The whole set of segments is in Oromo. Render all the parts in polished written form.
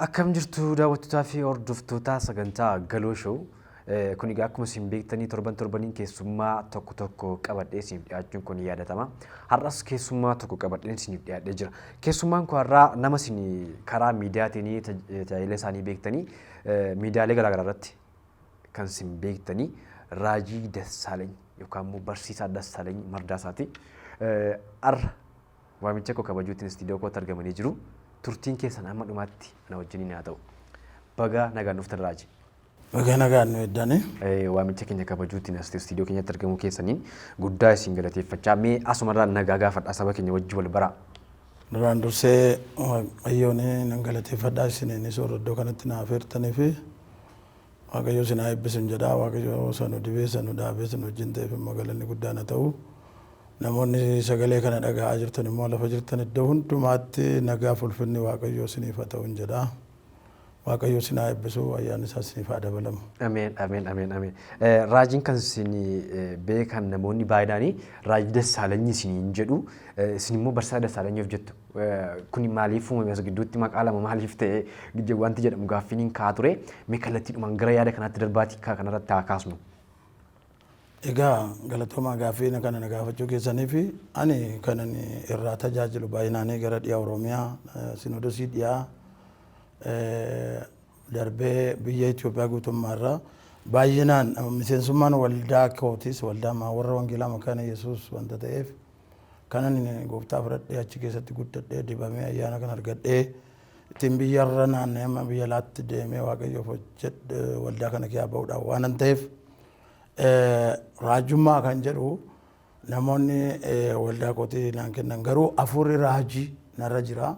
Akkam jirtu daawwattootaa fi hordoftoota sagantaa Galoo Show. Kun egaa akkuma isin beektanii torban torbaniin keessummaa tokko tokko qabadhee isiniif dhiyaachuun kun yaadatama. Har'as keessummaa tokko qabadheen isiniif dhiyaadhee jira. Keessummaan kun har'aa nama isin karaa miidiyaatiin tajaajila isaanii beektanii, miidiyaalee garaagaraa irratti kan isin beektanii, Raajii Dassaalany yookaan immoo Barsiisaa Dassaalany Mardaasaati. Har'a waamicha koo kabajuutiin istiidiyoo kootti argamanii jiru. Turtiin keessan hamma dhumaatti ana wajjiniin haa ta'u. Baga nagaan dhuftan, Raajii. Baga nagaan nu eddani. Waamicha keenya kabajuutiin as istiidiyoo keenyatti argamuu keessaniin guddaa isin galateeffachaa, mee asumarraa nagaa gaafadhaa, saba keenya wajji wal baraa. Duraan dursee Waaqayyoon nan galateeffadhaa, isiniinis warra iddoo kanatti na afeertanii fi Waaqayyo isin haa eebbisun jedha. Waaqayyo isa nu dibee, isa nu dhaabee, isa nu wajjin ta'eef immoo galanni guddaan haa ta'u. Namoonni sagalee kana dhaga'aa jirtan immoo lafa jirtan iddoo hundumaatti nagaaf ulfinni Waaqayyoo isiniif haa ta'un jedha. Waaqayyo isin haa eebbisu, ayyaanni isaa isiniif haa dabalamu. Ameen, ameen, ameen, ameen. Raajiin kan isin beekan namoonni baay'inaan Raajii Dassaalanyi isiniin jedhu, isin immoo Barsiisaa Dassaalanyi of jettu. Kun maaliif uumame, as gidduutti maqaa lama maaliif ta'e wanti jedhamu gaaffiin hin ka'aa ture. Mee kallattiidhumaan gara yaada kanaatti darbaatii kanarratti haa kaasnu. Egaa galatoomaa gaaffii kana na gaafachuu keessanii fi ani kanan irraa tajaajilu baay'inaanii gara dhiha Oromiyaa, Sinodosii dhiyaa darbee biyya Itoophiyaa guutummaa irraa baay'inaan miseensummaan waldaa kootis waldaa warra wangeelaa Makaana Yesuus wanta ta'eef, kanan gooftaa fudhadhee achi keessatti guddadhee, dibamee, ayyaana kan argadhee ittiin biyyarra naanna'ee amma biyya alaatti deemee Waaqayyoof hojjedhe waldaa kana keessaa ba'uudhaan waanan ta'eef, raajummaa kan jedhu namoonni waldaa kootii naan kennan, garuu hafuurri raajii narra jira.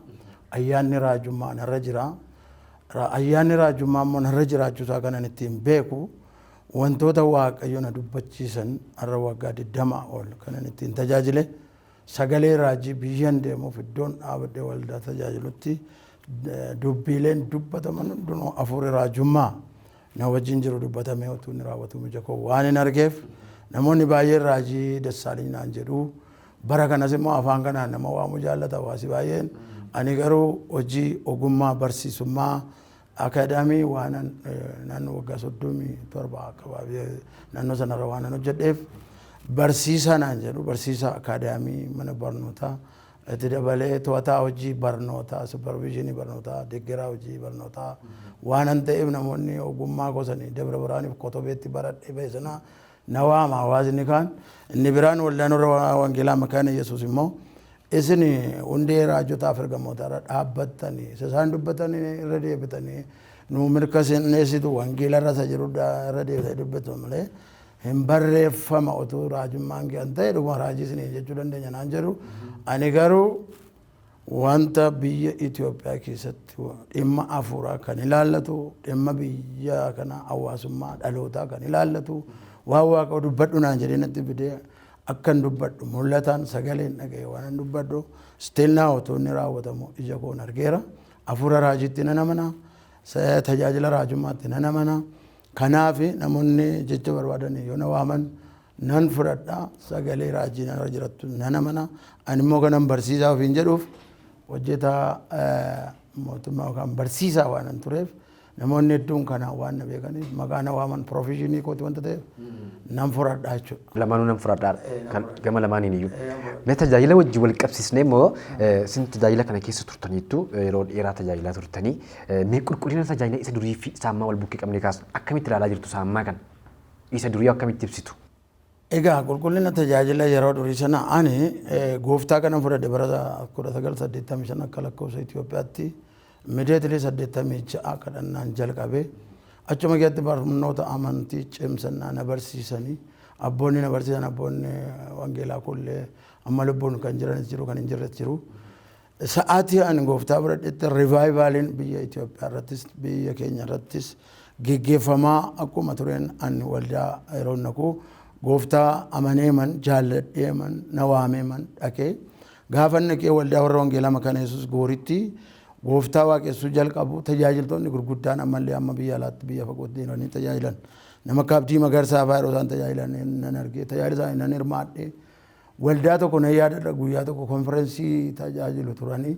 Ayyaanni raajummaa narra jira. Ayyaanni raajummaa immoo narra jiraachuusaa kanan ittiin beeku, wantoota Waaqayyo na dubbachiisan har'a waggaa 20 ol kanan ittiin tajaajile, sagalee raajii biyyan deemuuf iddoon dhaabadhee waldaa tajaajilutti dubbiileen dubbataman hundinuu hafuurri raajummaa na wajjin jiru dubbatamee utuu inni raawwatu ija koo waan hin argeef, namoonni baay'een Raajii Dassaalany naan jedhu. Bara kanas immoo afaan kanaan nama waamuu jaallata hawaasi baay'een. Ani garuu hojii ogummaa barsiisummaa akaadaamii waanan naannoo waggaa 37 akkabaabee naannoo sanarra waanan hojjedheef, barsiisaa naan jedhu. Barsiisaa akaadaamii mana barnootaa, itti dabalee to'ataa hojii barnootaa, supervisionii barnootaa, deeggaraa hojii barnootaa waanan ta'eef, namoonni ogummaa gosanii Dabra Birhaaniif Kotobeetti baradhee ba'e sana na waama hawaasni kaan. Inni biraan waldaan warra wangeelaa Makaana Yesuus immoo isin hundee raajotaaf ergamoota irra dhaabbattanii, isa isaan dubbatanii irra deebitanii nu mirkaneessitu, wangeela irra isa jiru irra deebitanii dubbatu malee hin barreeffama, utuu raajummaan kee an ta'e dhuguma raajii isiniin jechuu dandeenya naan jedhu. Ani garuu wanta biyya Itoophiyaa keessatti dhimma hafuuraa kan ilaallatu, dhimma biyya kana, hawaasummaa dhalootaa kan ilaallatu, waan Waaqa dubbadhu naan jedhee natti fidee akkan dubbadhu mul'ataan sagaleen dhaga'e waan an dubbadhu still now utuu inni raawwatamu ija koon argeera. Hafuura raajiitti nan amana, tajaajila raajummaatti nan amana. Kanaaf namoonni jecha barbaadan yoo na waaman nan fudhadha. Sagalee raajii narra jirattu nan amana. Ani immoo kanan barsiisaa ofiin jedhuuf hojjetaa mootummaa yookaan barsiisaa waanan tureef, namoonni hedduun kanaan waan na beekaniif maqaa na waaman professionii kooti wanta ta'eef nan fudhadha jechuudha. Lamaanuu nan fudhadhaa kan gama lamaaniin iyyuu. Mee tajaajila wajjin wal qabsiisnee immoo, isin tajaajila kana keessa turtaniittu, yeroo dheeraa tajaajilaa turtanii, mee qulqullina tajaajila isa durii fi isa ammaa wal bukkee qabnee kaasnu, akkamitti ilaalaa jirtu isa ammaa kana? Isa durii akkamitti ibsitu? Egaa qulqullina tajaajila yeroo durii sana, ani gooftaa kana fudhadhe bara 1985 akka lakkoofsa Itoophiyaatti. Immediately 86 kadhannaan jalqabe. Achuma keessatti barnoota amantii cimsannaa na barsiisanii, abboonni na barsiisan, abboonni wangeelaa kullee amma lubbuun kan jiranis jiru, kan hin jirres jiru. Sa'aatii ani gooftaa fudhadhetti revivaliin biyya Itoophiyaa irrattis biyya keenya irrattis geggeeffamaa akkuma tureen, ani waldaa yeroo naqu gooftaa amaneeman, jaalladheeman, na waameeman dhaqee. Gaafa naqee waldaa warra wangeelaa Makaana Yesuus Gooritti gooftaa waaqessuu jalqabu, tajaajiltoonni gurguddaan ammallee amma biyya alaatti, biyya fagootti jiranii tajaajilan, nama akka Abdii Magarsaa fa'aa yeroo isaan tajaajilan nan argee, tajaajila isaanii nan hirmaadhe. Waldaa tokko nan yaadadha, guyyaa tokko konferensii tajaajilu turanii.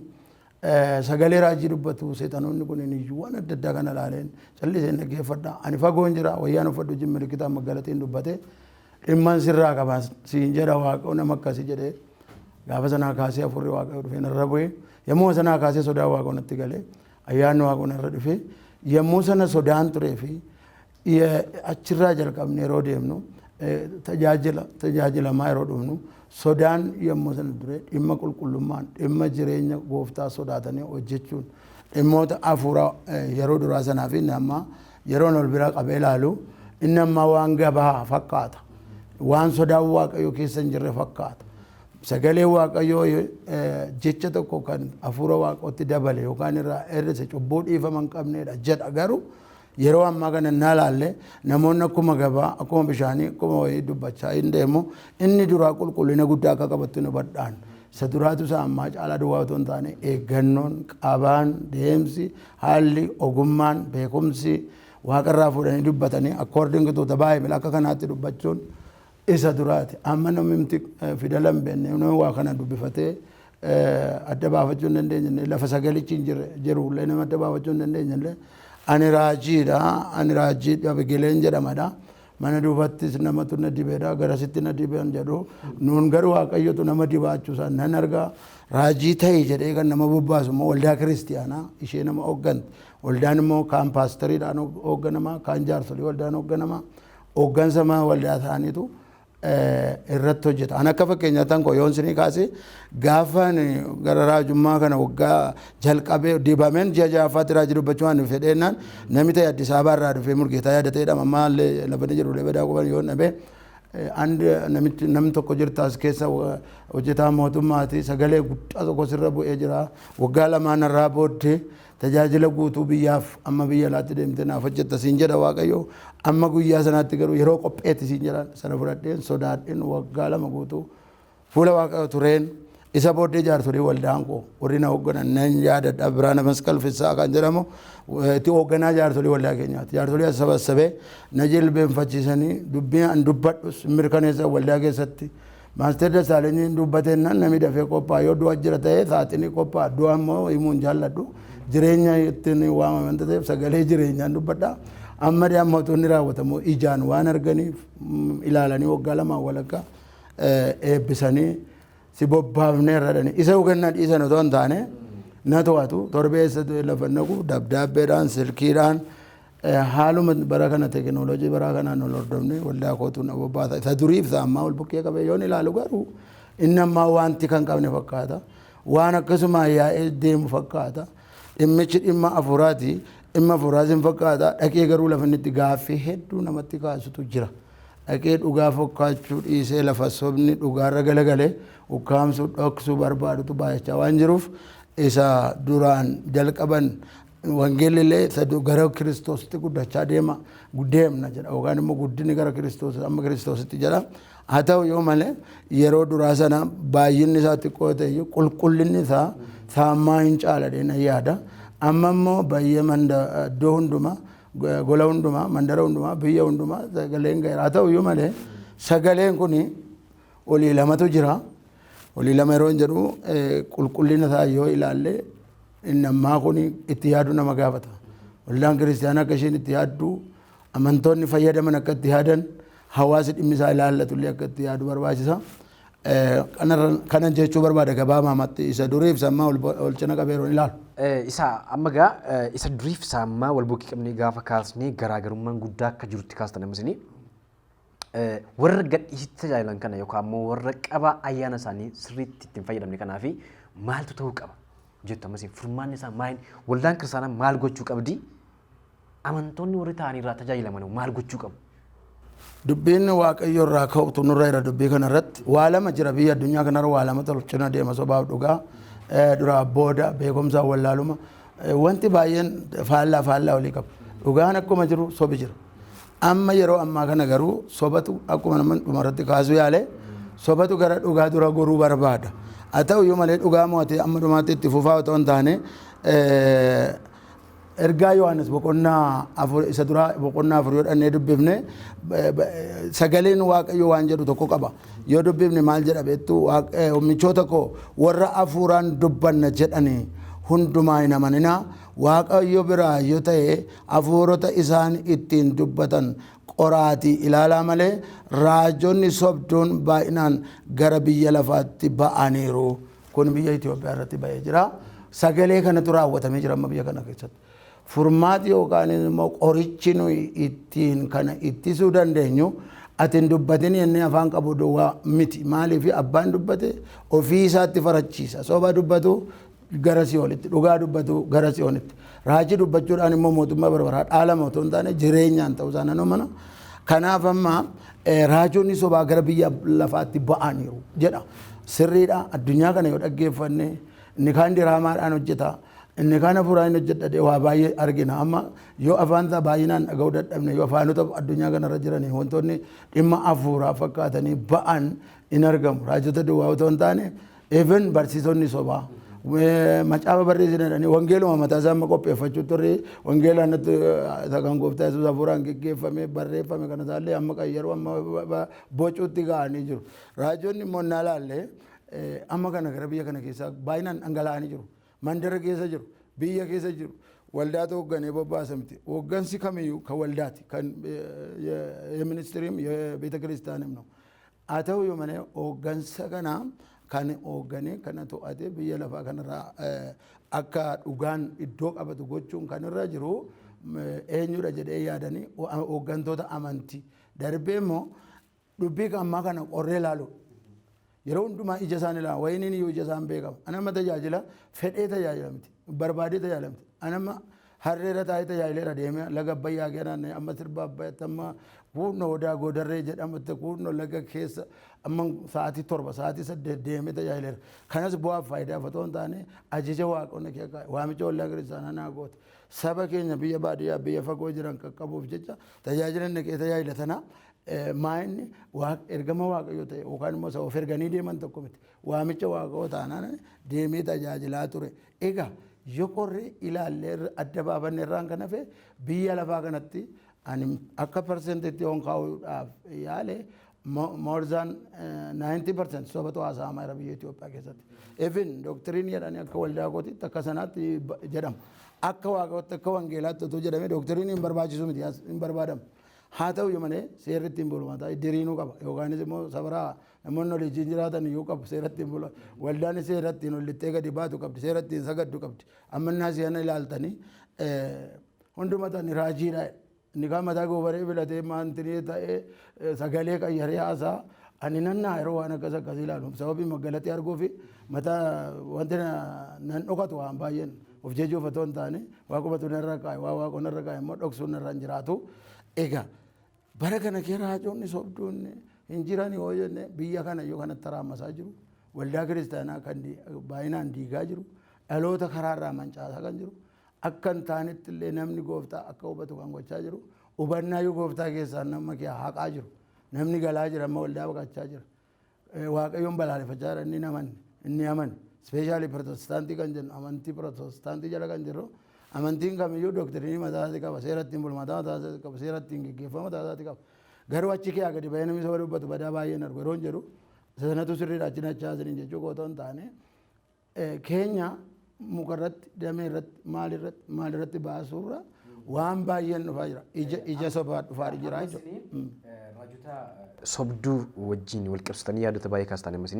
Sagalee raajii dubbatu seexanoonni kun iyyuu waan adda addaa kana ilaaleen calliseen dhaggeeffadha. Ani fagoon jira, wayyaan uffadhu jin milikitaan maggalatiin dubbate, dhimman sirraa qaba siin jedha Waaqayyo, nama akkasii jedhee. Gaafa sanaa kaasee hafuurri Waaqayyo dhufee narra bu'e. Yommuu sanaa kaasee sodaa Waaqayyo natti galee, ayyaanni Waaqayyo narra dhufe. Yommuu sana sodaan turee fi achirraa jalqabne yeroo deemnu, tajaajila tajaajilamaa yeroo dhufnu, sodaan yommuu sana ture dhimma qulqullummaan, dhimma jireenya gooftaa sodaatanii hojjechuun, dhimmoota hafuuraa yeroo duraa sanaa fi inni ammaa yeroon ol bira qabee ilaalu, inni ammaa waan gabaa fakkaata. Waan sodaan Waaqayyo keessa hin jirre fakkaata. Sagalee Waaqayyoo jecha tokko kan hafuura Waaqootti dabale yookaan irraa hir'ise cubbuu dhiifama hin qabnedha jedha. Garuu yeroo ammaa kana innaa ilaalle, namoonni akkuma gabaa, akkuma bishaanii, akkuma wayii dubbachaa hin deemu. Inni duraa qulqullina guddaa akka qabatti nu badhaan. Isa duraatu isa ammaa caalaa duwwaa otoo hin taane, eeggannoon qabaan, deemsi, haalli, ogummaan, beekumsi waaqarraa fuudhanii dubbatanii according to the Bible akka kanaatti dubbachuun isa duraati. Amma namni fidala hin beekne, namni waa kana dubbifatee adda baafachuu hin dandeenye, lafa sagalichi hin jirre jirullee nama adda baafachuu hin dandeenye illee, ani raajiidha, ani raajii Abigileen jedhamadha. Mana duubattis namatu na dibeedha, garasitti na dibeen jedhu. Nuun garuu Waaqayyotu nama dibaachuu isaa nan argaa. Raajii ta'e jedhee kan nama bobbaasu immoo waldaa kiristiyaanaa ishee nama hoogganti. Waldaan immoo kaan paasteriidhaan hoogganama, kaan jaarsolii waldaan hoogganama. Hooggansa mana waldaa ta'aniitu irratti hojjeta. An akka fakkeenyaatti koo yoon isinii kaase, gaafa gara raajummaa kana waggaa jalqabee dibameen ji'a ja'affaatti raajii dubbachuu waan fedheennaan, namni ta'e Addis Ababaa irraa dhufee, Murgeetaa yaadateedha, ammaa illee lafa inni jiru badaa quban yoon dhabee, andi namichi namni tokko jirtaas keessa hojjetaa mootummaati, sagalee guddaa tokko sirra bu'ee jira, waggaa lamaan irraa booddee tajaajila guutuu biyyaaf amma biyya alaatti deemtee naaf hojjetta siin jedha Waaqayyo, amma guyyaa sanaatti garuu yeroo qopheetti siin jedha. Sana fudhadheen sodaadheen waggaa 2 guutuu fuula Waaqayyo tureen. Isa booddee jaarsolii waldaan koo warri na hoogganan, nan yaadadha, Biraana Masqal Fissaa kan jedhamu itti hoogganaa jaarsolii waldaa keenyaati. Jaarsolii as sabassabee na jilbeenfachiisanii dubbii an dubbadhus mirkaneessa. Waldaa keessatti Maaster Dasaalenyiin dubbateennan namni dafee qophaa'a. Yoo du'a jira ta'ee saaxinii qophaa'a. Du'a immoo himuun jaalladhu, jireenya ittiin waamame wanta ta'eef sagalee jireenyaan dubbadha. Amma amma otoo inni raawwatamu ijaan waan arganiif ilaalanii waggaa lamaan walakkaa eebbisanii si bobbaafnee irra isa yookaan dhiisan otoo hin taane na to'atu. Torbee lafa naqu dabdaabbeedhaan, silkiidhaan, haaluma bara kana teekinooloojii bara kanaan ol hordofne waldaa kootu na bobbaasa. Isa duriif isa ammaa ol bukkee qabee yoon ilaalu garuu, inni ammaa wanti kan qabne fakkaata, waan akkasuma yaa'ee deemu fakkaata. Dhimmichi dhimma afuuraati, dhimma afuuraas hin fakkaata. Dhaqee garuu lafa inni itti gaaffii hedduu namatti kaasutu jira. Dhaqee dhugaa fakkaachuu dhiisee lafa sobni dhugaarra galagalee ukkaamsuu, dhoksuu barbaadutu baay'achaa waan jiruuf, isa duraan jalqaban wangeelli illee isa gara Kiristoositti guddachaa deema deemna jedha, yookaan immoo guddinni gara Kiristoos amma Kiristoositti jedha. Haa ta'u yoo malee, yeroo duraa sana baay'inni isaa xiqqoo ta'e iyyuu qulqullinni isaa saammaa hin caala nan yaada. Amma immoo baay'ee manda iddoo hundumaa, gola hundumaa, mandara hundumaa, biyya hundumaa sagaleen ga'eera. Haa ta'u iyyuu malee, sagaleen kuni olii lamatu jira. Olii lama yeroo hin jedhu, qulqullina isaa yoo ilaalle, inni ammaa kun itti yaaduu nama gaafata. Waldaan kiristaanaa akka isheen itti yaaddu, amantoonni fayyadaman akka itti yaadan, hawaasi dhimmi isaa ilaallatu illee akka itti yaadu barbaachisa. Kanan jechuu barbaada gabaabumatti isa duriif isa ammaa ol cina qabee yeroo ilaalu. Isa amma gaa isa duriif isa ammaa wal bukkee qabnee gaafa kaasnee, garaagarummaan guddaa akka jirutti kaastan ammas. Warra gadhiisitti tajaajilan kana yookaan immoo warra qabaa ayyaana isaanii sirriitti ittiin fayyadamne kanaa fi maaltu ta'uu qaba jettu ammas? Furmaanni isaa maal? Waldaan kiristaanaa maal gochuu qabdi? Amantoonni warri ta'anii irraa tajaajilaman maal gochuu qabu? Dubbiin Waaqayyo irraa ka'utu nurra jira. Dubbii kana irratti waa lama jira. Biyya addunyaa kanarra waa lama tolu cina deema: sobaaf dhugaa, duraa booda, beekumsaa wallaaluma. Wanti baay'een faallaa faallaa olii qabu. Dhugaan akkuma jiru sobi jira. Amma yeroo ammaa kana garuu sobatu, akkuma namni dhumarratti kaasuu yaale, sobatu gara dhugaa dura goruu barbaada. Haa ta'u iyyuu malee, dhugaa mo'atee amma dhumaatti itti fufaa otoo hin taane, ergaa Yohaannis boqonnaa 4, isa duraa boqonnaa 4 yoo dhannee dubbifne, sagaleen Waaqayyo waan jedhu tokko qaba. Yoo dubbifne maal jedha beektu? Michoota koo, warra hafuuraan dubbanna jedhanii hundumaa hin amaninaa. Waaqayyo biraa yoo ta'e hafuurota isaan ittiin dubbatan qoraatii ilaalaa malee, raajonni sobduun baay'inaan gara biyya lafaatti ba'aniiru. Kun biyya Itoophiyaa irratti ba'ee jira. Sagalee kanatu raawwatamee jira amma biyya kana keessatti. Furmaati yookaan immoo qorichi nuyi ittiin kana ittisuu dandeenyu, ati hin dubbatin inni afaan qabu duwwaa miti. Maaliif? Abbaan dubbate ofii isaatti farachiisa. Soba dubbatu gara si'oolitti, dhugaa dubbatu gara si'oonitti. Raajii dubbachuudhaan immoo mootummaa barbaraa dhaalama otoo hin taane jireenyaan ta'uu isaa nan amana. Kanaaf amma raajonni sobaa gara biyya lafaatti ba'aniiru jedha. Sirriidha. Addunyaa kana yoo dhaggeeffanne, inni kaan diraamaadhaan hojjeta. Inni kaan hafuuraan hin hojjedha, waa baay'ee argina. Amma yoo afaan isaa baay'inaan dhaga'uu dadhabne, yoo afaanota addunyaa kanarra jiranii wantoonni dhimma hafuuraa fakkaatanii ba'an in argamu. Raajota duwwaa otoo hin taane, even barsiisonni sobaa. Macaafa barreessina jedhanii wangeeluma mataa isaa amma qopheeffachuu turre, wangeela natti isa kan Gooftaa Yesuus hafuuraan geggeeffame barreeffame kana isaallee amma qayyaru, amma bocuutti ga'anii jiru. Raajonni immoo naa laallee amma kana gara biyya kana keessaa baay'inaan dhangala'anii jiru. Mandara keessa jiru, biyya keessa jiru, waldaatu hoogganee bobbaasa miti. Hooggansi kamiyyuu kan waldaati, kan የሚኒስትሪም የቤተ ክርስቲያንም ነው። Haa ta'u iyyuu malee, hooggansa kana kan hoogganee kana to'atee biyya lafaa kanarraa akka dhugaan iddoo qabatu gochuun kan irra jiru eenyudha jedhee yaadanii, hooggantoota amantii. Darbee immoo dubbii ammaa kana qorree ilaalu. Yeroo hundumaa ija isaan ilaala. Wayiniin iyyuu ija isaan beekama. Ani amma tajaajila fedhee tajaajila miti. Barbaadee tajaajila miti. Ani amma harreera taa'ee tajaajileera, deemee laga Abbayyaa keenan, amma sirba Abbayyaatti, amma kuunoo Odaa Goodarree jedhamutti, kuunoo laga keessa amma sa'aatii 7, sa'aatii 8 deemee tajaajileera. Kanas bu'aaf faayidaaf otoo hin taane, ajaja Waaqonni kee waamicha waldaa kiristaanaa naa goote. Saba keenya biyya baadiyyaa, biyya fagoo jiran qaqqabuuf jecha tajaajila naqee tajaajila sana maa'inni ergama Waaqayyoo ta'e yookaan immoo isa of erganii deeman tokko miti. Waamicha Waaqayyoo taanaan deemee tajaajilaa ture. Egaa yoo qorree ilaallee adda baafanne irraan kan hafe, biyya lafaa kanatti ani akka percentiitti yoon kaa'uudhaaf yaale, more than 90% sobatu haasa'amaa jira biyya Itoophiyaa keessatti. Even doctrine jedhanii akka waldaa kootiitti akka sanaatti jedhama. Akka Waaqayyootti, akka wangeelaatti otoo jedhamee doctrine hin barbaachisu miti, hin barbaadamu. Haa ta'u iyyuu malee, seerri ittiin bulu mataa diriinuu qaba, yookaanis immoo sabaraa namoonni waliin jiraatan iyyuu qabu seera ittiin bulu. Waldaan seera ittiin ol lixxee gadi baatu qabdi, seera ittiin sagaddu qabdi. Amma innaa si'ana ilaaltanii hunduma ta'anii raajiidha. Inni kaan mataa goofaree filatee maantinii ta'ee sagalee qayyaree haasaa. Ani nan yeroo waan akkas akkasii ilaalu, sababii maggalatee arguu fi mataa wanti nan dhokatu waan baay'een of jechuuf otoo hin taane, Waaqumatu narra kaa'e, waa Waaqo narra kaa'e immoo dhoksuun narra hin jiraatu. Egaa bara kana kee raajonni sobduun hin jiran yoo jenne, biyya kana iyyuu kanatti raammasaa jiru. Waldaa kiristaanaa kan baay'inaan diigaa jiru. Dhaloota karaarraa mancaasaa kan jiru. Akka hin taanetti illee namni Gooftaa akka hubatu kan gochaa jiru. Hubannaa iyyuu Gooftaa keessaa nama kee haqaa jiru. Namni galaa jira, amma waldaa baqachaa jira. Waaqayyoon balaaleffachaa jira inni namanne, inni amane. Especially Protestaantii kan jennu, amantii Protestaantii jala kan jirru, amantiin kamiyyuu doctrine mataa isaatii qaba, seera ittiin bulmaataa mataa isaatii qaba, seera ittiin geggeeffamu mataa isaatii qaba. Garuu achi kee gadi bahee namni soba dubbatu badaa baay'een argu yeroo hin jedhu, sanatu sirriidha achi nachaa isiniin jechuu koo hin taane, keenya mukarratti, damee irratti, maalirratti maalirratti baasuurra waan baay'een dhufaa jira. Ija sobaa dhufaa jira jechuudha. Raajota sobduu wajjin wal qabsiisanii yaadota baay'ee kaastan ammas.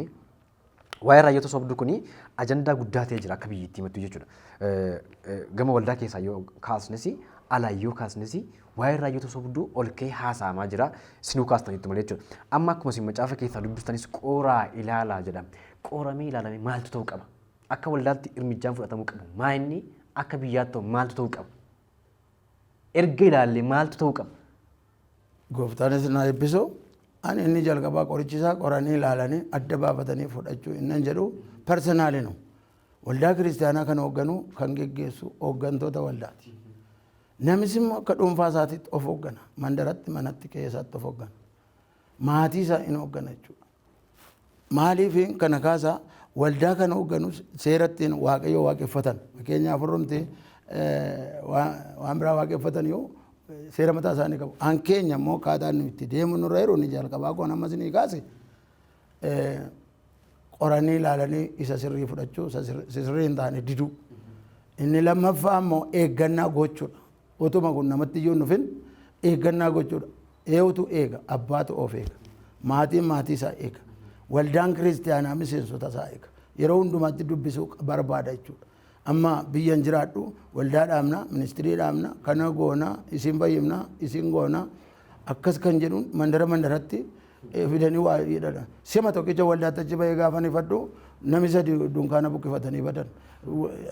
Waa'ee raajota sobduu kuni ajandaa guddaa ta'ee jira akka biyyattii himattu jechuudha. Gama waldaa keessaa yoo kaasnes, alaa yoo kaasnes, waa'ee raajota sobduu ol ka'ee haasa'amaa jira. Sinuu kaastanitti malee jechuudha. Amma akkuma isin macaafa keessaa dubbistanis, qoraa ilaalaa jedha. Qoramee ilaalamee maaltu ta'uu qaba? Akka waldaatti irmijjaan fudhatamuu qabu. Maa inni akka biyyaatti ta'u maaltu ta'uu qaba? Erga ilaallee maaltu ta'uu qaba? Gooftaanis na eebbisu. Ani inni jalqabaa qorichisaa qoranii ilaalanii adda baafatanii fudhachuu innan jedhu personally nu. Waldaa kiristaanaa kan hoogganu, kan geggeessu hooggantoota waldaati. Namis immoo akka dhuunfaa isaatiitti of hooggana. Mandaratti, manatti, keessatti of hooggana. Maatii isaa in hooggana jechuudha. Maaliif kana kaasa? Waldaa kan hoogganu seera ittiin Waaqayyo waaqeffatan. Fakkeenyaaf, warrumti waan biraa waaqeffatan yoo seera mataa isaanii qabu. An keenya immoo akkaataa nu itti deemu nurra yeroo inni jalqabaa koon ammas ni kaase, qoranii ilaalanii isa sirrii fudhachuu, isa sirrii hin taane diduu. Inni lammaffaa immoo eeggannaa gochuudha. Utuma kun namatti iyyuu hin dhufin eeggannaa gochuudha. Eenyutu eega? Abbaatu of eega. Maatiin maatii isaa eega. Waldaan kiristiyaanaa miseensota isaa eega. Yeroo hundumaatti dubbisuu barbaada jechuudha. Amma biyyan jiraadhu waldaa dhaabna, ministirii dhaabna, kana goona, isin fayyifna, isin goona. Akkas kan jedhuun mandara mandaratti fidanii waa jedhadha. Sima tokkicha waldaatti achi bahee gaafa ifadhu namni sadi dunkaana buqqifatanii badan.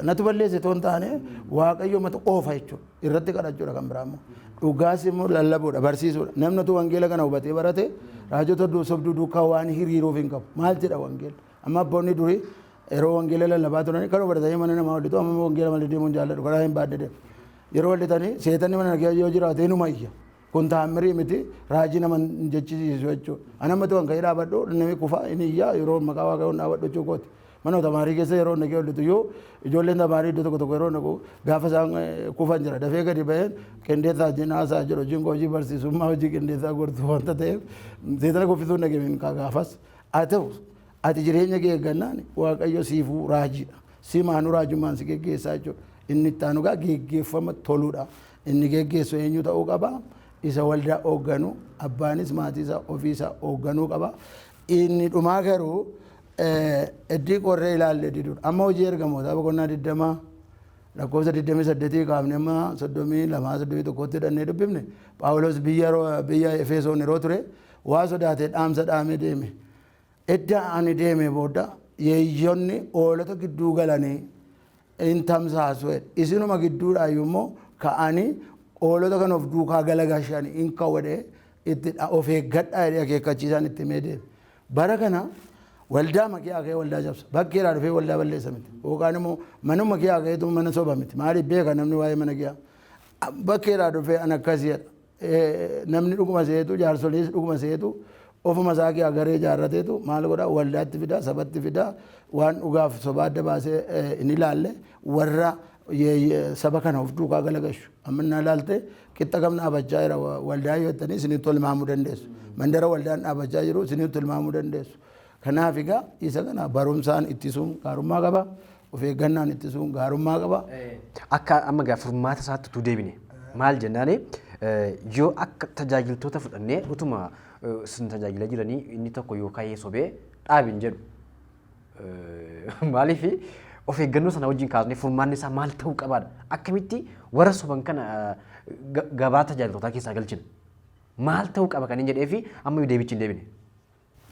Natu balleesse otoo hin taane Waaqayyo matu oofa jechuudha. Irratti kadhachuudha kan biraa immoo. Dhugaas immoo lallabuudha, barsiisuudha. Namni utuu wangeela kana hubatee barate raajota sobduu duukaa waan hiriiruuf hin qabu. Maal jedha wangeela? Amma abboonni durii yeroo wangeela lallabaa turanii kan hubatanii mana namaa walitti amma wangeela malee deemuun jaalladhu karaa hin baadne deemu. Yeroo walitanii seetanni mana keessa yoo jiraate inuma iyya. Kun taammirii miti, raajii nama hin jechisiisu jechuudha. Ani amma kan ka'ee dhaabadhu namni kufaa inni iyyaa yeroo maqaa Waaqayyoon dhaabadhu jechuu kooti. Mana tamaarii keessa yeroo naqee hojjetu yoo ijoolleen tamaarii iddoo tokko tokko yeroo naqu gaafa isaan kufan jira. Dafee gadi baheen qindeessaa jinaasaa jedhu hojiin koo hojii barsiisummaa hojii qindeessaa gortuu wanta ta'eef seetana kuffisuun dhaqee hin gaafas. Haa ta'u, ati jireenya kee eeggannaan Waaqayyo siifuu raajiidha. Simaanuu raajummaan si geggeessaa jechuudha. Inni itti aanu gaa geggeeffama toluudha. Inni geggeessu eenyu ta'uu qaba? Isa waldaa hoogganu, abbaanis maatii isaa ofii isaa hoogganuu qaba. Inni dhumaa garuu iddii qorree ilaalle diduudha. Amma Hojii Ergamootaa boqonnaa 20 lakkoofsa 28 kaafne amma 32 31tti hidhannee dubbifne. Phaawulos biyya Efesoon yeroo ture waa sodaatee dhaamsa dhaamee deeme. Edda ani deeme booda yeeyyonni hoolota gidduu galanii in tamsaasu jedhe. Isinuma gidduudhaayyuu immoo ka'anii hoolota kan of duukaa galagalchanii in ka'u jedhee itti of eeggadhaa jedhee akeekkachiisaan itti himee deeme. Bara kana waldaa makee ka'ee waldaa cabsa. Bakkeedhaa dhufee waldaa balleessa miti. Yookaan immoo manuma kee ka'eetu mana soba miti. Maaliif beeka namni waa'ee mana kee? Bakkeedhaa dhufee an akkasii jedha. Namni dhuguma seetu, jaarsoliis dhuguma seetu, ofuma isaa kee garee ijaarrateetu maal godha, waldaatti fida, sabatti fida, waan dhugaaf sobaa adda baasee hin ilaalle warra saba kana of duukaa galagashu. Amma innaa ilaalte qixxa kam dhaabachaa jira waldaa yoo jettanii isinitti tilmaamuu dandeessu. Mandara waldaan dhaabachaa jiru isinitti tilmaamuu dandeessu. Kanaaf egaa isa kana barumsaan ittisuun gaarummaa qaba. Of eeggannaan ittisuun gaarummaa qaba. Akka amma egaa furmaata isaatti utuu deebine maal jennaani, yoo akka tajaajiltoota fudhannee utuma isin tajaajila jiranii inni tokko yoo ka'ee sobee dhaabi hin jedhu. Maaliif of eeggannoo sana wajjin kaasnee furmaanni isaa maal ta'uu qabaadha? Akkamitti warra soban kana gabaa tajaajiltootaa keessaa galchina? Maal ta'uu qaba kan hin jedhee fi amma deebichi hin deebine.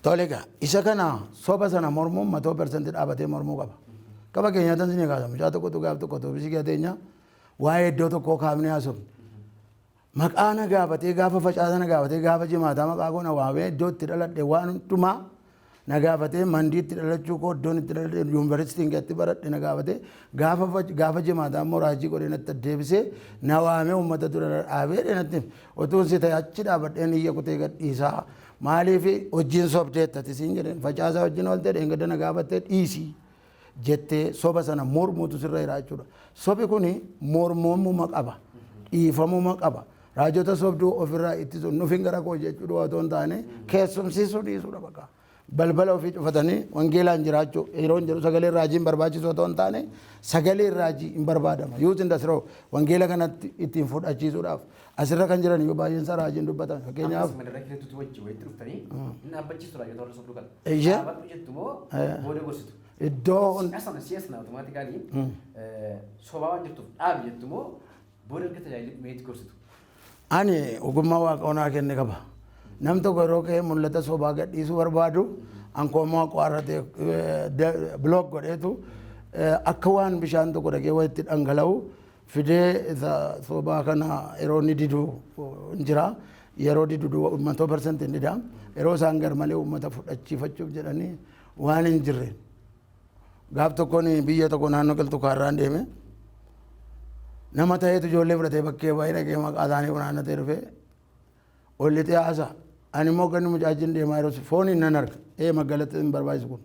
Tole egaa, isa kana soba sana mormuun 100% dhaabatee mormuu qaba. Qaba keenyaa tan sinii kaasa, mucaa tokkotu gaaf tokko toobisii kee teenya waa'ee iddoo tokkoo kaafnee haasofne. Maqaa na gaafatee, gaafa facaasa na gaafatee, gaafa jimaataa maqaa koo na waamee, iddoo itti dhaladhe waan hundumaa na gaafatee, mandii itti dhalachuu koo, iddoon itti dhaladhe, yuunivarsiitiin keessatti baradhe na gaafatee, gaafa jimaataa immoo raajii godhee natti deebisee na waamee uummata dura na dhaabee natti hime. Utuun si ta'e achi dhaabadheen iyya kutee gadhiisaa. Maaliif hojiin sobdeetta ati siin jedheen, facaasaa wajjin ooltee dheengadda na gaafattee dhiisii jettee soba sana mormuutu sirra jira jechuudha. Sobi kuni mormamuma qaba. Dhiifamuma qaba. Raajota sobduu ofirraa ittisuun nufin gara koo jechuudha otoo hin taane keessumsiisuu dhiisuudha bakka. Balbala ofii cufatanii wangeelaan jiraachuu yeroo hin jedhu sagaleen raajii hin barbaachisu otoo hin taane sagaleen raajii hin barbaadama. Yuutiin dasroo wangeela kanatti ittiin fudhachiisuudhaaf asirra kan jiran iyyuu baay'een isaa raajiin dubbatan. Fakkeenyaaf. Mandara keessatti wajjin walitti dhuftanii hin dhaabbachiistu raajota warra sobduu kana. Eeyyee. Dhaabadhu jettu moo booda gorsitu? Iddoo Si'a sana si'a sana automatically sobaa waan jirtuuf dhaabi jettu moo booda erga tajaajilli dhumeetti gorsitu? Ani ogummaa Waaqa naa kenne qaba. Nam tokko yeroo ka'ee mul'ata sobaa gadhiisuu barbaadu ankoomoo qo'arratee block godheetu akka waan bishaan tokko dhaqee walitti dhangala'u fidee isa sobaa kana yeroo inni didu hin jira. Yeroo didu 100% hin dida. Yeroo isaan gar malee uummata fudhachiifachuuf jedhanii waan hin jirre. Gaaf tokkoon biyya tokko naannoo qilxuu kaarraan deeme. Nama ta'eetu ijoollee fudhatee bakkee baay'ee dhaqee maqaa isaanii funaannatee dhufee ol lixee haasa. Ani immoo ganni mucaachin deemaa yeroo fooniin nan arga. Ee, magaalatti hin barbaachisu kun.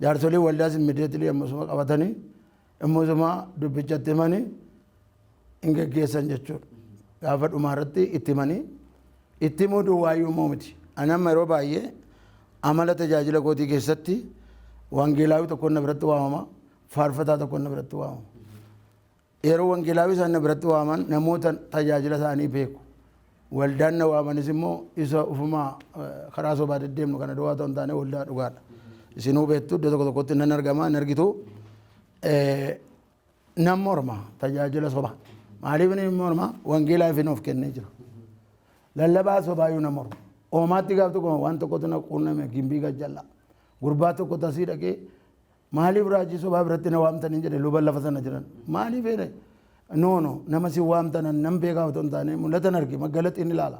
Jaarsolii waldaas immediately ammasuma qabatanii ammasuma dubbichatti himanii hin geggeessan jechuudha. Gaafa dhumaa irratti itti himanii itti himuu duwwaayyuu immoo miti. Ani amma yeroo baay'ee amala tajaajila kootii keessatti wangeelaawii tokko na biratti waamama. Faarfataa tokko na biratti waamama. Yeroo wangeelaawi isaan na biratti waaman namoota tajaajila isaanii beeku. Waldaan na waamanis immoo isa ofumaa karaa sobaa deddeemnu kana duwwaa otoo hin taane waldaa dhugaadha. Isinuu beektu, iddoo tokko tokkotti nan argama, hin argitu. Nan morma tajaajila sobaa. Maaliif ni morma? Wangeelaa ifin of kennee jira. Lallabaa sobaayyuu na morma. Oomaatti gaaf tokko waan tokkotu na quunname Gimbii gajjallaa. Gurbaa tokko tasii dhaqee, "Maaliif raajii sobaa biratti na waamtanii?" jedhe luba lafa sana jiran. "Maaliif?" jedhe. "No, no, nama si waamtanan nan beekaa otoo hin taane mul'atan arge maggalaxiin ilaala.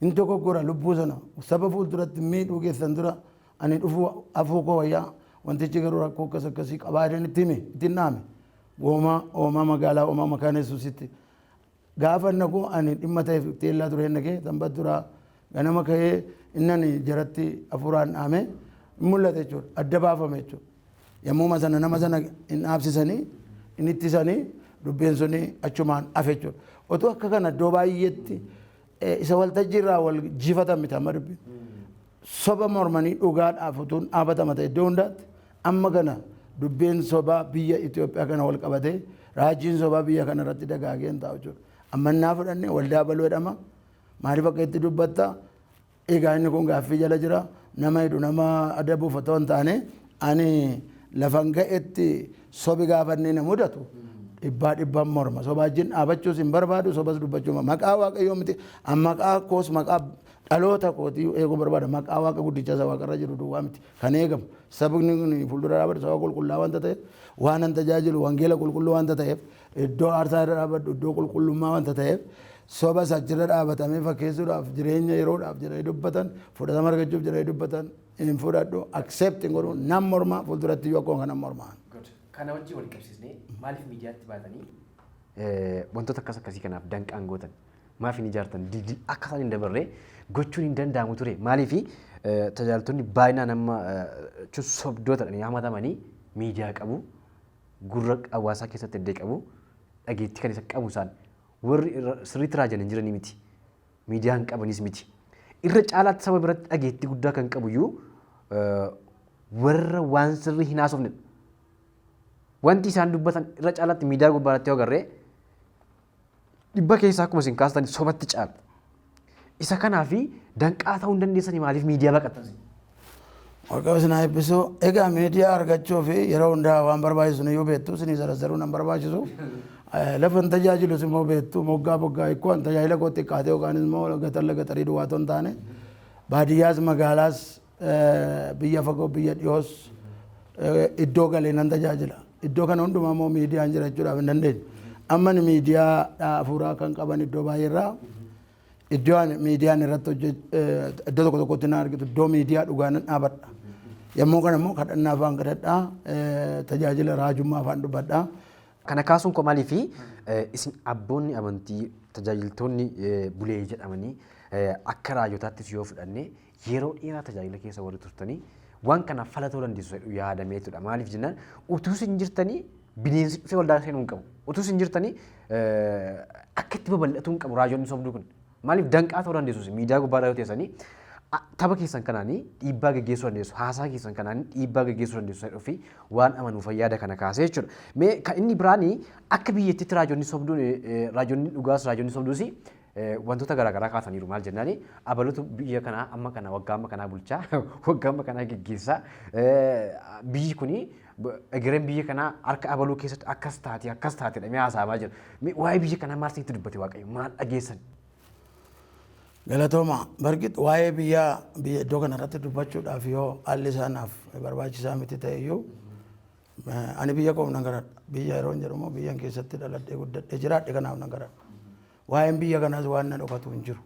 Hin dogoggora, lubbuu sana saba fuulduratti miidhuu keessan dura ani dhufuu afuu koo wayyaa, wantichi garuu rakkoo akkas akkasii qabaa," jedhan itti hime, itti hin dhaame. Oomaa oomaa magaalaa Oomaa Makaana Yesuusitti. Gaafa naqu ani dhimma ta'eef teellaa ture naqee sanbat duraa ganama ka'ee inni ani jaratti hafuuraan dhaame hin mul'ate jechuudha. Adda baafame jechuudha. Yommuu sana nama sana hin dhaabsisanii, hin ittisanii, dubbiin suni achumaan hafe jechuudha. Otoo akka kana iddoo baay'eetti isa waltajjii irraa wal jifatan miti amma dubbiin. Soba mormanii dhugaadhaaf utuu dhaabatama ta'e iddoo hundaatti amma kana dubbiin sobaa biyya Itoophiyaa kana wal qabatee raajiin sobaa biyya kana irratti dagaagee hin taa'u jechuudha. Ammannaa fudhanne waldaa baluu jedhama. Maaliif akka itti dubbatta? Egaa inni kun gaaffii jala jira. Nama hidhu, nama adabuuf otoo hin taane, ani lafan ga'etti sobi gaafannee na mudatu dhibbaa dhibbaan morma. Sobaa wajjin dhaabachuus hin barbaadu, sobas dubbachuu maqaa Waaqayyoo miti. An maqaa koos, maqaa dhaloota kootii eeguu barbaada. Maqaa Waaqa guddicha isa waaqarra jiru duwwaa miti kan eegamu. Sabni kun fuuldura dhaabatu saba qulqullaa wanta ta'eef, waan an tajaajilu wangeela qulqulluu wanta ta'eef, iddoo aarsaa irra dhaabadhu iddoo qulqullummaa wanta ta'eef, soba achirra dhaabatamee fakkeessuudhaaf, jireenya yeroodhaaf jedhanii dubbatan, fudhatama argachuuf jedhanii dubbatan hin fudhadhu, accept hin godhu, nan morma, fuulduratti iyyuu akkuma kanan morma. Kana wajjin wal qabsiisnee, maaliif miidiyaatti baatanii wantoota akkas akkasii kanaaf danqaan gootan? Maaf hin ijaartan? Dildil akka isaan hin dabarre gochuun hin danda'amu ture. Maaliif tajaajiltoonni baay'inaan amma jechuun sobdoota jedhanii hamatamanii miidiyaa qabu, gurra hawaasaa keessatti iddoo qabu, dhageettii kan isa qabu isaan warri sirriitti raajan hin jiranii miti. Miidiyaa hin qabanis miti. Irra caalaatti saba biratti dhageettii guddaa kan qabu iyyuu warra waan sirrii hin haasofnedha. Wanti isaan dubbatan irra caalaatti miidiyaa gubbaarratti yoo agarree dhibba keessaa akkuma isin kaastan sobatti caala. Isa kanaafi danqaa ta'uu hin dandeessanii? Maaliif miidiyaa baqattan? Waaqayyo isin haa eebbisu. Egaa miidiyaa argachuu fi yeroo hundaa waan barbaachisu iyyuu beektu, isinii zarazzaruun nan barbaachisu. Lafa hin tajaajilus immoo beektu, moggaa moggaa hikkoo an tajaajila koo xiqqaate yookaan immoo gatalla gaxarii duwwaa otoo hin taane baadiyyaas magaalaas biyya fagoo biyya dhiyoos iddoo galee nan tajaajila. Iddoo kana hundumaa immoo miidiyaan jira jechuudhaaf hin dandeenyu. Amma ni miidiyaa hafuuraa kan qaban iddoo baay'eerraa iddoo ani miidiyaan irratti iddoo tokko tokkotti na argitu, iddoo miidiyaa dhugaa nan dhaabadha. Yommuu kana immoo kadhannaa afaan kadhadhaa, tajaajila raajummaa afaan dubbadhaa. Kana kaasuun koo maaliifi, isin abboonni amantii, tajaajiltoonni bulee jedhamanii, akka raajotaattis yoo fudhanne yeroo dheeraa tajaajila keessa warri turtanii waan kanaaf fala ta'uu dandeessu jedhu yaadameetudha. Maaliif jennaan, utuu isin jirtanii bineensi dhufee waldaa seenuu hin qabu. Utuu isin jirtanii akka itti babal'atuu hin qabu raajonni sobduu kun. Maaliif danqaa ta'uu dandeessu isin miidiyaa gubbaarra yoo teessanii tapha keessan kanaanii dhiibbaa gaggeessuu dandeessu. Haasaa keessan kanaanii dhiibbaa gaggeessuu dandeessu jedhuu fi waan amanuuf yaada kana kaasee jechuudha. Mee kan inni biraanii, akka biyyattiitti raajonni sobduun, raajonni dhugaas raajonni sobduus wantoota garaagaraa kaasaniiru. Maal jennaani, abalutu biyya kanaa amma kana waggaa amma kanaa bulchaa, waggaa amma kanaa geggeessaa, biyyi kuni egereen biyya kanaa harka abaluu keessatti akkas taate akkas taate jedhamee haasa'amaa jira. Mee waa'ee biyya kanaa maal isinitti dubbate Waaqayyo? Maal dhageessan? Galatooma. Bargit waa'ee biyyaa biyya iddoo kanarratti dubbachuudhaaf yoo haalli isaanaaf barbaachisaa miti ta'e iyyuu, ani biyya koof nan kadhadha. Biyya yeroo jedhu immoo biyyan keessatti dhaladhee guddadhee jiraadhe kanaaf nan kadhadha. Waa'een biyya kanaas waan na dhokatu hin jiru.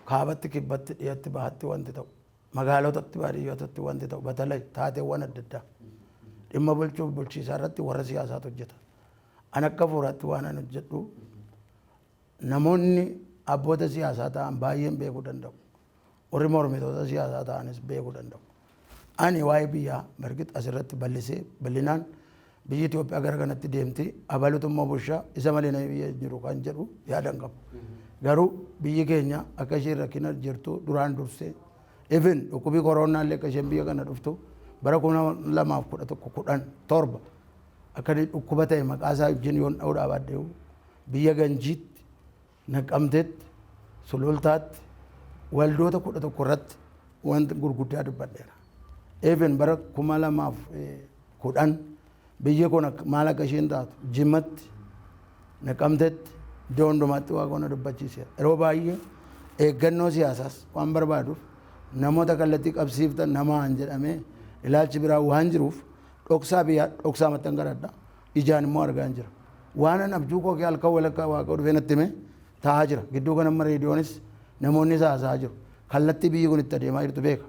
Kaabatti, kibbatti, dhiyatti, bahatti wanti ta'u, magaalotatti, baadiyyootatti wanti ta'u, batalay taateewwan adda addaa dhimma bulchuuf bulchiisaa irratti warra siyaasaatu hojjeta. An akka fuuraatti waan an hojjedhu namoonni abboota siyaasaa ta'an baay'een beekuu danda'u. Warri mormitoota siyaasaa ta'anis beekuu danda'u. Ani waa'ee biyyaa bargit asirratti bal'isee bal'inaan biyyi Itoophiyaa gara kanatti deemti, abalutu immoo bushaa, isa malee namni biyya hin jiru kan jedhu yaada hin qabu. Garuu biyyi keenya akka isheen rakkina jirtu duraan dursee, even dhukkubii koronaa illee akka isheen biyya kana dhuftu bara 2011 17 Akka inni dhukkuba ta'e maqaa isaa wajjin yoon dha'uu dhaabadhe, biyya Ganjiitti, Naqamteetti, Sulultaatti waldoota 11 irratti wanta gurguddaa dubbadheera. Even bara 2010 biyyi kun maal akka isheen taatu Jimmatti, Naqamteetti, iddoo hundumaatti Waaqoon na dubbachiiseera. Yeroo baay'ee eeggannoo siyaasaas waan barbaaduuf, namoota kallattii qabsiiftan namaan jedhamee ilaalchi biraa waan jiruuf, dhoksaa biyyaa dhoksaa maxxan kadhadha. Ijaan immoo argaa hin jira. Waan an abjuu koo halkan walakkaa Waaqa dhufee natti hime taa'aa jira. Gidduu kana amma reediyoonis namoonni isa haasa'aa jiru. Kallattii biyyi kun itti adeemaa jirtu beeka.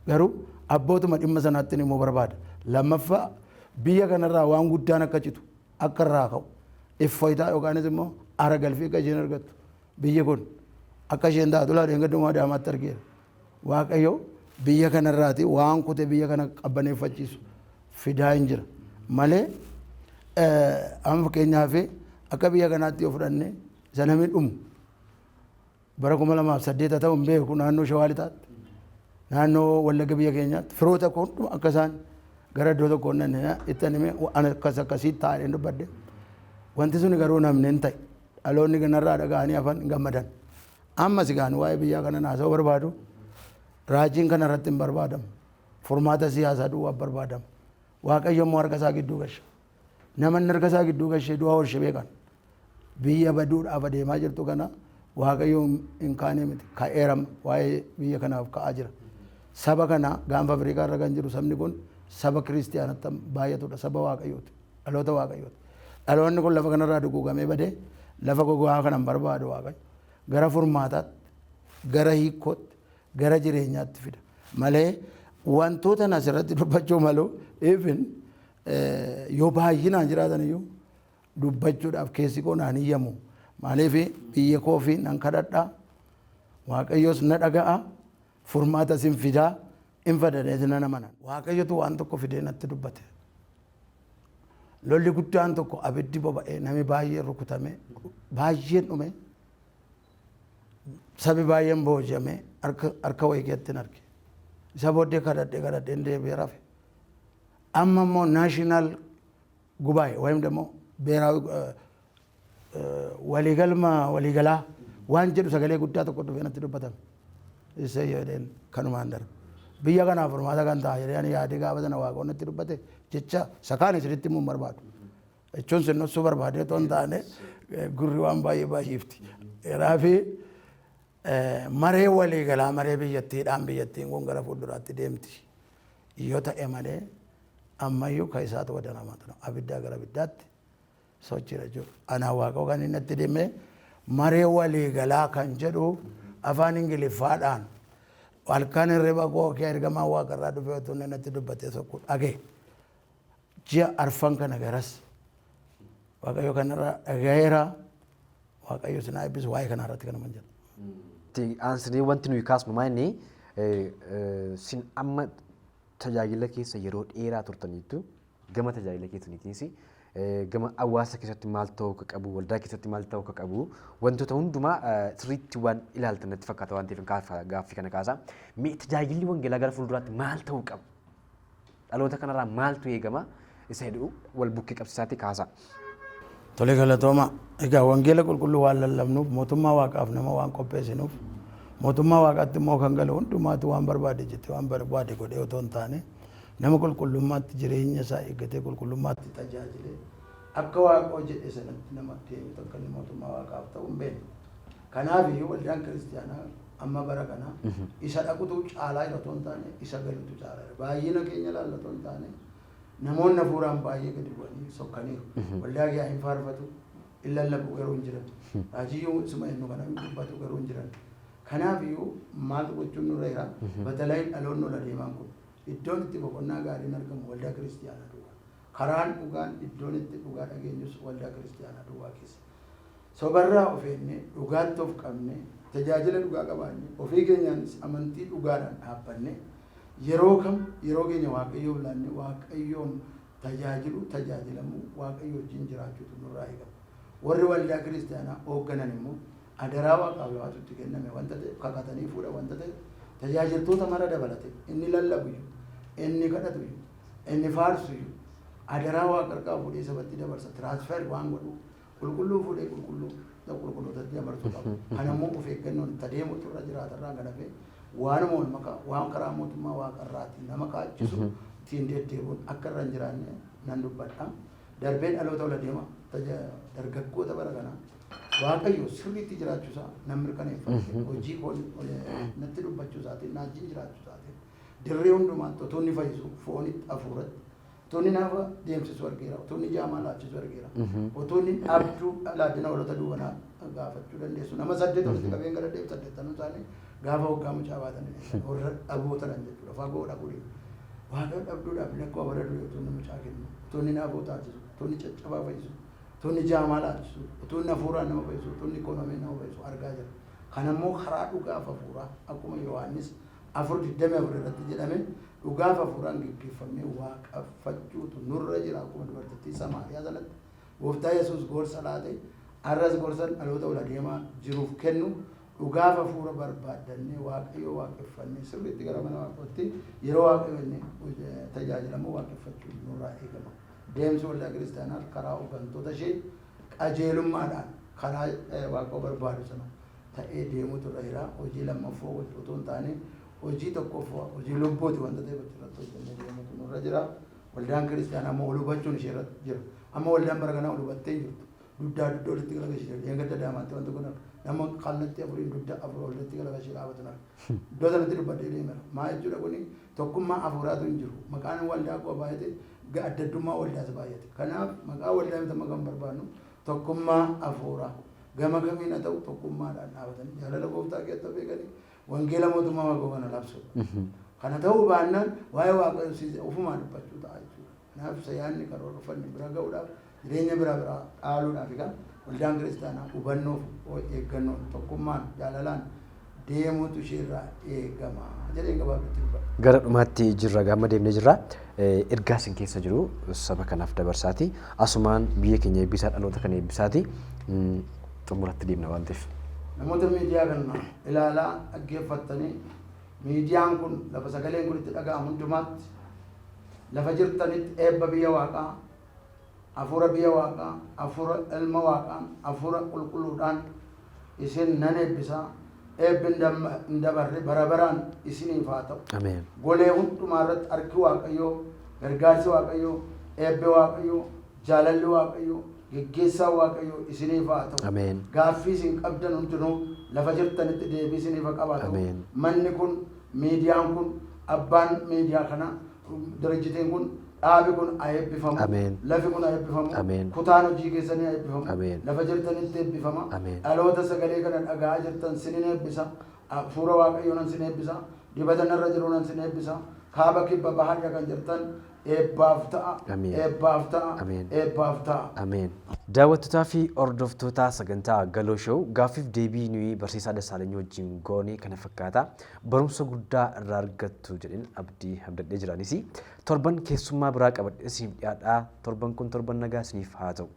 Garuu abbootuma dhimma sanaatti immoo barbaada. Lammaffaa, biyya kanarraa waan guddaan akka citu, akka irraa ka'u, iffoyitaa yookaanis immoo aara galfii akka isheen argattu, biyyi kun akka isheen taatu laa gaddumaa Adaamaatti argeera. Waaqayyo biyya kanarraati waan kute biyya kana qabbaneeffachiisu fidaa hin jira. Malee amma fakkeenyaaf akka biyya kanaatti yoo fudhanne, isa namni dhumu bara 2008 haa ta'u hin beeku, naannoo Shawaa Lixaatti, naannoo Wallagga, biyya keenyaatti firoota koo hunduma akka isaan gara iddoo tokko itti hime akkas akkasii taa'ee dubbadde. Wanti suni garuu namni hin ta'e, dhaloonni kanarraa dhaga'anii hafan hin gammadan. Ammas gaan waa'ee biyyaa kana naasa'uu barbaadu, raajiin kana irratti hin barbaadamu. Furmaata siyaasaa duwwaaf barbaadama. Waaqayyo immoo harka isaa gidduu gasha. Namanni harka isaa gidduu gashee du'aa oolche beekan. Biyya baduudhaaf adeemaa jirtu kana Waaqayyo hin kaane miti. Ka'eera, waa'ee biyya kanaaf ka'aa jira. Saba kana Gaanfa Afrikaa irra kan jiru sabni kun saba kiristiyaanatti baay'atudha. Saba Waaqayyooti. Dhaloota Waaqayyooti. Dhaloonni kun lafa kanarraa duguugamee badee lafa gogaa kana hin barbaadu Waaqayyo. Gara furmaataatti, gara hiikkootti, gara jireenyaatti fida. Malee wantoota asirratti dubbachuu malu even yoo baay'inaan jiraatan iyyuu dubbachuudhaaf keessi koo naan iyyamu. Maaliif? Biyya koo fi nan kadhadha. Waaqayyos na dhaga'a. Furmaata sin fidaa. In fadadhees nan amana. Waaqayyotu waan tokko fidee natti dubbate. Lolli guddaan tokko, abiddi boba'ee, namni baay'een rukutame, baay'een dhume, sabi baay'een booji'ame, harka wayii keessatti hin arge. Isa booddee kadhadhee kadhadheen deebi'ee rafe. Amma immoo national ጉባኤ ወይም ደግሞ ብሔራዊ waliigalma waliigalaa waan jedhu sagalee guddaa tokko dhufee natti dubbatame. Isa jedheen kanumaan darbe. Biyya kanaaf furmaata kan ta'a jedhee ani yaadee gaafa sana Waaqoon natti dubbate jecha sakaan isinitti himuu hin barbaadu. Jechuun sin dhoksuu barbaadee otoo hin taane, gurri waan baay'ee baay'ifti. Kanaafi maree waliigalaa, maree biyyattiidhaan biyyattiin kun gara fuulduraatti deemti. Yoo ta'e malee ammayyuu kan isaatu wadanamaa tura. Abiddaa gara abiddaatti sochiidha jechuudha. Anaa Waaqoo kan inni natti deeme maree waliigalaa kan jedhu afaan Ingiliffaadhaan halkan hirriba koo kee ergamaan Waaqarraa dhufee otoo inni natti dubbatee tokko dhagee. Ji'a arfan kana garas Waaqayyo kanarraa dhagayeera. Waaqayyo sinaa eebbisu, waa'ee kanaa irratti kanuman jedha. Itti aansinee wanti nuyi kaasnu maa inni sin amma tajaajila keessa yeroo dheeraa turtaniittu, gama tajaajila keessaniitiinis gama hawaasa keessatti maal ta'uu akka qabu, waldaa keessatti maal ta'uu akka qabu, wantoota hundumaa sirriitti waan ilaaltan natti fakkaata waan ta'eef gaaffii kana kaasa. Mee tajaajilli wangeelaa gara fuulduraatti maal ta'uu qaba? Dhaloota kanarraa maaltu eegama? Isa jedhu wal bukkee qabsiisaatti kaasa. Tole, galatooma. Egaa wangeela qulqulluu waan lallabnuuf, mootummaa Waaqaaf nama waan qopheessinuuf, mootummaa Waaqaatti immoo kan galu hundumaatu waan barbaade jette waan barbaade godhee otoo hin taane, nama qulqullummaatti jireenya isaa eeggatee, qulqullummaatti tajaajilee, akka Waaqoo jedhe sanatti nama deemutu akka inni mootummaa Waaqaaf ta'u hin beekne. Kanaaf iyyuu waldaan kiristiyaanaa amma bara kana isa dhaqutu caalaa jira otoo hin taane, isa galutu caalaa jira. Baay'ina keenya ilaalla otoo hin taane, namoonni hafuuraan baay'ee gadi bu'anii sokkaniiru. Waldaa kee hin faarfatu, hin lallabu garuu hin jiran. Raajiyyuu isuma jennu kana hin dubbatu garuu hin jiran. Kanaaf iyyuu maaltu gochuun nurra jira? Batalay dhaloonni ol adeemaan kun iddoon itti boqonnaa gaariin argamu waldaa kiristiyaanaa duwwaa. Karaan dhugaan, iddoon itti dhugaa dhageenyus waldaa kiristiyaanaa duwwaa keessa. Sobarraa of eegnee, dhugaatti of qabnee, tajaajila dhugaa qabaannee, ofii keenyaanis amantii dhugaadhaan dhaabbannee, yeroo kam yeroo keenya Waaqayyoof laannee, Waaqayyoon tajaajilu, tajaajilamuu, Waaqayyo wajjin jiraachuutu nurraa eegama. Warri waldaa kiristiyaanaa hoogganan immoo adaraa Waaqaaf waatu itti kenname wanta ta'eef, kakatanii fuudha wanta ta'eef, tajaajiltoota mara dabalate, inni lallabu iyyuu, inni kadhatu iyyuu, inni faarsu iyyuu, Adaraa Waaqa harkaa fuudhee sabatti dabarsa. Transfer waan godhu qulqulluu fuudhee qulqulluu qulqullootatti dabarsuu qaba. Kana immoo of eeggannoon itti adeemutu irra jiraata irraa kan hafe waanuma wal makaa waan karaa mootummaa Waaqa irraatiin nama kaachisu ittiin deddeebi'uun akka irra hin jiraanne nan dubbadha. Darbee dhaloota ol adeema dargaggoota bara kanaa Waaqayyo sirriitti jiraachuu isaa nan mirkaneeffadhe. Hojii koo natti dubbachuu isaatiin, na wajjin jiraachuu isaatiin, dirree hundumaatti otoo inni fayyisu foonitti, hafuuratti, otoo inni naafa deemsisu argeera, otoo inni jaamaa laachisu argeera, otoo inni dhabduu laaddina hoolota duubanaa gaafachuu dandeessu. Nama 8 walitti qabeen gara deemu, saddeettanuu isaanii gaafa waggaa mucaa baatanii warra dhaboo ta'an jechuudha. Fagoo dhaquu deemu. Waaqayyo dhabduudhaaf illee akkuma bara durii otoo inni mucaa kennu, otoo inni naafoo taasisu, otoo inni caccabaa fayyisu, utuu inni jaamaa laalchisu, utuu inni hafuuraan nama fayyisu, utuu inni ikoonomiin nama fayyisu argaa jirra. Kana immoo karaa dhugaaf hafuuraa akkuma Yohaannis 4:24 irratti jedhame dhugaaf hafuuraan geggeeffamnee waaqeffachuutu nurra jira. Akkuma dubartittii Samaariyaa sanatti Gooftaa Yesuus gorsa laate, har'as gorsan dhaloota ol adeemaa jiruuf kennu, dhugaaf hafuura barbaaddannee Waaqayyoo waaqeffannee sirriitti gara mana Waaqayyootti yeroo Waaqayyo inni tajaajilamu waaqeffachuun nurraa eegama. Deemsi waldaa kiristaanaa karaa hoggantoota ishee qajeelummaadhaan karaa Waaqayyo barbaadu sana ta'ee deemuutu irra jira. Hojii lammaffoo otoo hin taane hojii tokkoffaa hojii lubbuuti wanta ta'eef achirratti hojjennee deemuutu nurra jira. Waldaan kiristaanaa immoo wal hubachuun ishee irratti jira. Amma waldaan bara kanaa wal hubattee hin jirtu. Duddaa dudda walitti galagalchite. Dheengadda Adaamaatti wanti kun arga. Nama kallattii afuriin dudda afur walitti galagalchee dhaabatu arga. Iddoo sanatti dubbadhee deemeera. Maa jechuudha kuni? Tokkummaa hafuuraatu hin jiru. Maqaan waldaa koo baay'ate, addaddummaa waldaas baay'ate. Kanaaf maqaa waldaa miti amma kan barbaannu tokkummaa hafuuraa. Gama kamiin haa ta'u tokkummaadhaan dhaabatanii jaalala gooftaa keessa beekanii wangeela mootummaa Waaqoo kana labsuudha. Kana ta'uu baannaan waa'ee Waaqayyoo ofumaa dubbachuu ta'a jechuudha. Kanaaf isa yaadni karoorfanne bira ga'uudhaaf, jireenya bira biraa dhaaluudhaaf, egaa waldaan kiristaanaa hubannoof eeggannoon, tokkummaan, jaalalaan deemuutu isheerraa eegama jedheen gabaabatti dubbadha. Gara dhumaatti jirra, gaama deemnee jirra. Ergaa isin keessa jiru saba kanaaf dabarsaati. Asumaan biyya keenya eebbisaa, dhaloota kana eebbisaati. Xumuratti deemna waan ta'eef. Namoota miidiyaa kana ilaalaa dhaggeeffattanii, miidiyaan kun lafa sagaleen kun itti dhaga'amu hundumaatti lafa jirtanitti, eebba biyya Waaqaa, hafuura biyya Waaqaa, hafuura ilma Waaqaan, hafuura qulqulluudhaan isin nan eebbisaa. Eebbi hin dabarre bara baraan isiniif haa ta'u. Ameen. Golee hundumaa irratti harki Waaqayyoo, gargaarsi Waaqayyoo, eebbi Waaqayyoo, jaalalli Waaqayyoo, geggeessaan Waaqayyoo isiniif haa ta'u. Ameen. Gaaffii isin qabdan hundinuu lafa jirtanitti deebii isiniif haa qabaatu. Ameen. Manni kun, miidiyaan kun, abbaan miidiyaa kana, dirjitiin kun, dhaabi kun haa eebbifamu. Ameen. Lafi kun haa eebbifamu. Ameen. Kutaan hojii keessanii haa eebbifamu. Ameen. Lafa jirtanitti eebbifama. Ameen. Dhaloota sagalee kana dhaga'aa jirtan sinin eebbisa. Hafuura Waaqayyoo nan sin eebbisa. Dibata narra jiru nan sin eebbisa. Kaaba, kibba, baharra kan jirtan eebbaaf ta'a. Ameen. Eebbaaf ta'a. Ameen. Eebbaaf ta'a. Ameen. Daawwattootaa fi hordoftoota sagantaa Galoo Show, gaaffiif deebii nuyi barsiisaa Dassaalany wajjin goone kana fakkaata. Barumsa guddaa irraa argattu jedheen abdii abdadhee jiraanis, torban keessummaa biraa qabadhee isiniif dhiyaadhaa. Torban kun torban nagaa isiniif haa ta'u.